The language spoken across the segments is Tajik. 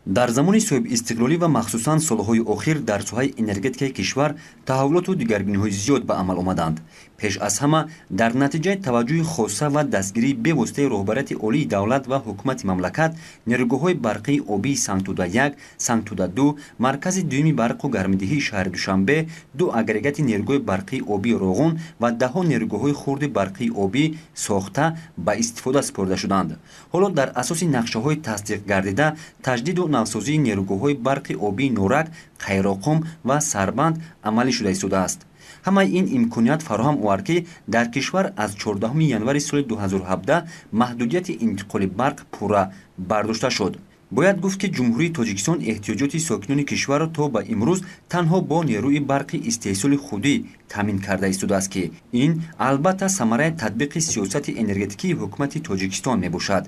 Дар замони соҳибистиқлолӣ ва махсусан солҳои охир дар соҳаи энергетикаи кишвар таҳаввулоту дигаргуниҳои зиёд ба амал омаданд. Пеш аз ҳама дар натиҷаи таваҷҷӯҳи хоса ва дастгирии бевоситаи роҳбарияти олии давлат ва ҳукумати мамлакат нерӯгоҳҳои барқии обии Сангтуда 1, Сангтуда 2, маркази дуюми барқу гармидиҳии шаҳри Душанбе, ду агрегати нерӯгоҳи барқии обии Роғун ва даҳҳо нерӯгоҳҳои хурди барқии обӣ сохта ба истифода супорида шуданд. Ҳоло дар асоси нақшаҳои тасдиқ гардида таҷдиду навсозии нерӯгоҳҳои барқи обии Норак, Қайроққум ва Сарбанд амалӣ шуда истодааст. Ҳамаи ин имконият фароҳам овард, ки дар кишвар аз 14 январи соли 2017 маҳдудияти интиқоли барқ пурра бардошта шуд. Бояд гуфт, ки Ҷумҳурии Тоҷикистон эҳтиёҷоти сокинони кишварро то ба имрӯз танҳо бо нерӯи барқи истеҳсоли худӣ таъмин карда истодааст, ки ин албатта самараи татбиқи сиёсати энергетикии ҳукумати Тоҷикистон мебошад.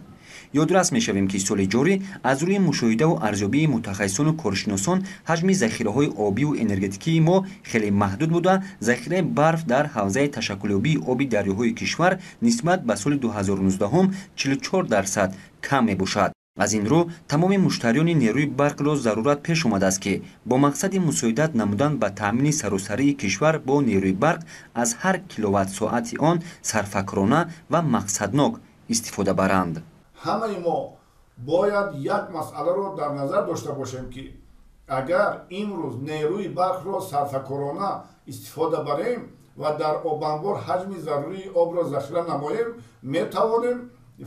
Ёдрас мешавем, ки соли ҷорӣ аз рӯи мушоҳидаву арзёбии мутахассисону коршиносон ҳаҷми захираҳои обиву энергетикии мо хеле маҳдуд буда, захираи барф дар ҳавзаи ташаккулёбии оби дарёҳои кишвар нисбат ба соли 2019 44% кам мебошад. Аз ин рӯ тамоми муштариёни нерӯи барқро зарурат пеш омадааст, ки бо мақсади мусоидат намудан ба таъмини саросарии кишвар бо нерӯи барқ аз ҳар киловатт-соати он сарфакорона ва мақсаднок истифода баранд. Ҳамаи мо бояд як масъаларо дар назар дошта бошем, ки агар имрӯз нерӯи барқро сарфакорона истифода барем ва дар обанбор ҳаҷми зарурии обро захира намоем, метавонем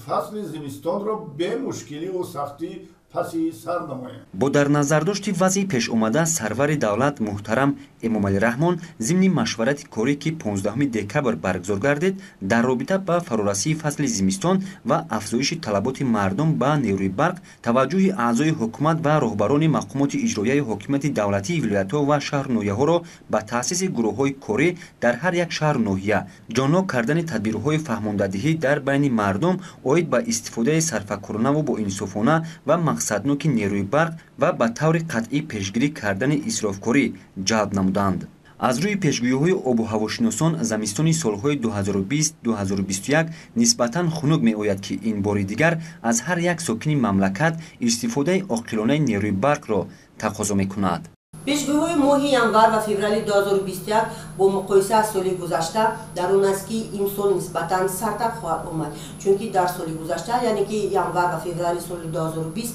фасли зимистонро бемушкиливу сахтӣ паси сар намоем. Бо дар назардошти вазъи пешомада сарвари давлат муҳтарам Эмомалӣ Раҳмон зимни машварати корӣ, ки 15 декабр баргузор гардид, дар робита ба фарорасии фасли зимистон ва афзоиши талаботи мардум ба нерӯи барқ таваҷҷӯҳи аъзои ҳукумат ва роҳбарони мақомоти иҷроияи ҳокимияти давлатии вилоятҳо ва шаҳру ноҳияҳоро ба таъсиси гурӯҳҳои корӣ дар ҳар як шаҳру ноҳия, ҷоннок кардани тадбирҳои фаҳмондадиҳӣ дар байни мардум оид ба истифодаи сарфакоронаву боинсофона ва мақсадноки нерӯи барқ ва ба таври қатъӣ пешгирӣ кардани исрофкорӣ ҷалб намуданд. Аз рӯи пешгӯиҳои обу ҳавошиносон замистони солҳои 2020-2021 нисбатан хунук меояд, ки ин бори дигар аз ҳар як сокини мамлакат истифодаи оқилонаи нерӯи барқро тақозо мекунад. Пешгӯиҳои моҳи январ ва феврали 2021 бо муқоиса аз соли гузашта дар он аст, ки имсол нисбатан сардтар хоҳад омад, чунки дар соли гузашта, яъне ки январ ва феврали соли 2020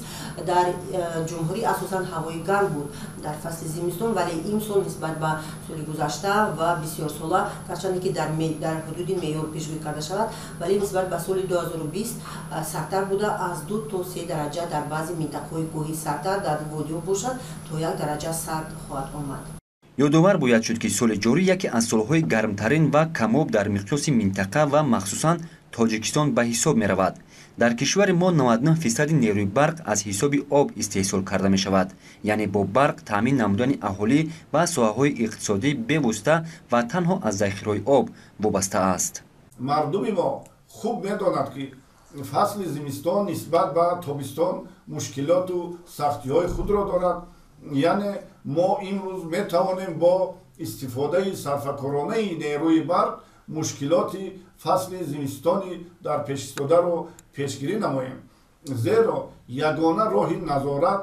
дар ҷумҳурӣ асосан ҳавои гарм буд дар фасли зимистон, вале имсол нисбат ба соли гузашта ва бисёрсола, гарчанде ки дар ҳудуди меъёр пешгӯӣ карда шавад, вале нисбат ба соли 2020 сардтар буда, аз 2 то 3 дараҷа дар баъзе минтақаҳои кӯҳӣ сардтар, дар водиҳо бошад то 1 дараҷа сард хоҳад омад. Ёдовар бояд шуд, ки соли ҷорӣ яке аз солҳои гармтарин ва камоб дар миқёси минтақа ва махсусан Тоҷикистон ба ҳисоб меравад. Дар кишвари мо 99% нерӯи барқ аз ҳисоби об истеҳсол карда мешавад, яъне бо барқ таъмин намудани аҳолӣ ва соҳаҳои иқтисодӣ бевосита ва танҳо аз захираҳои об вобаста аст. Мардуми мо хуб медонад, ки фасли зимистон нисбат ба тобистон мушкилоту сахтиҳои худро дорад. Яъне мо имрӯз метавонем бо истифодаи сарфакоронаи нерӯи барқ мушкилоти фасли зимистони дар пешистодаро пешгирӣ намоем, зеро ягона роҳи назорат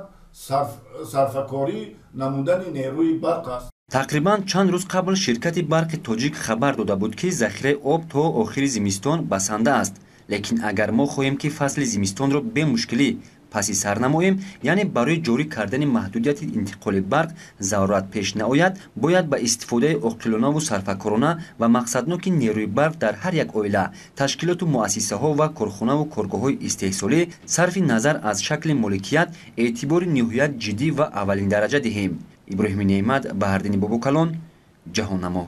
сарфакорӣ намудани нерӯи барқ аст. Тақрибан чанд рӯз қабл ширкати барқи тоҷик хабар дода буд, ки захираи об то охири зимистон басанда аст. Лекин агар мо хоҳем, ки фасли зимистонро бемушкилӣ паси сар намоем, яъне барои ҷорӣ кардани маҳдудияти интиқоли барқ зарурат пеш наояд, бояд ба истифодаи оқилонаву сарфакорона ва мақсадноки нерӯи барқ дар ҳар як оила, ташкилоту муассисаҳо ва корхонаву коргоҳҳои истеҳсолӣ сарфи назар аз шакли моликият эътибори ниҳоят ҷиддӣ ва аввалиндараҷа диҳем. Иброҳими Неъмат, Баҳрдини Бобокалон, Ҷаҳоннамо.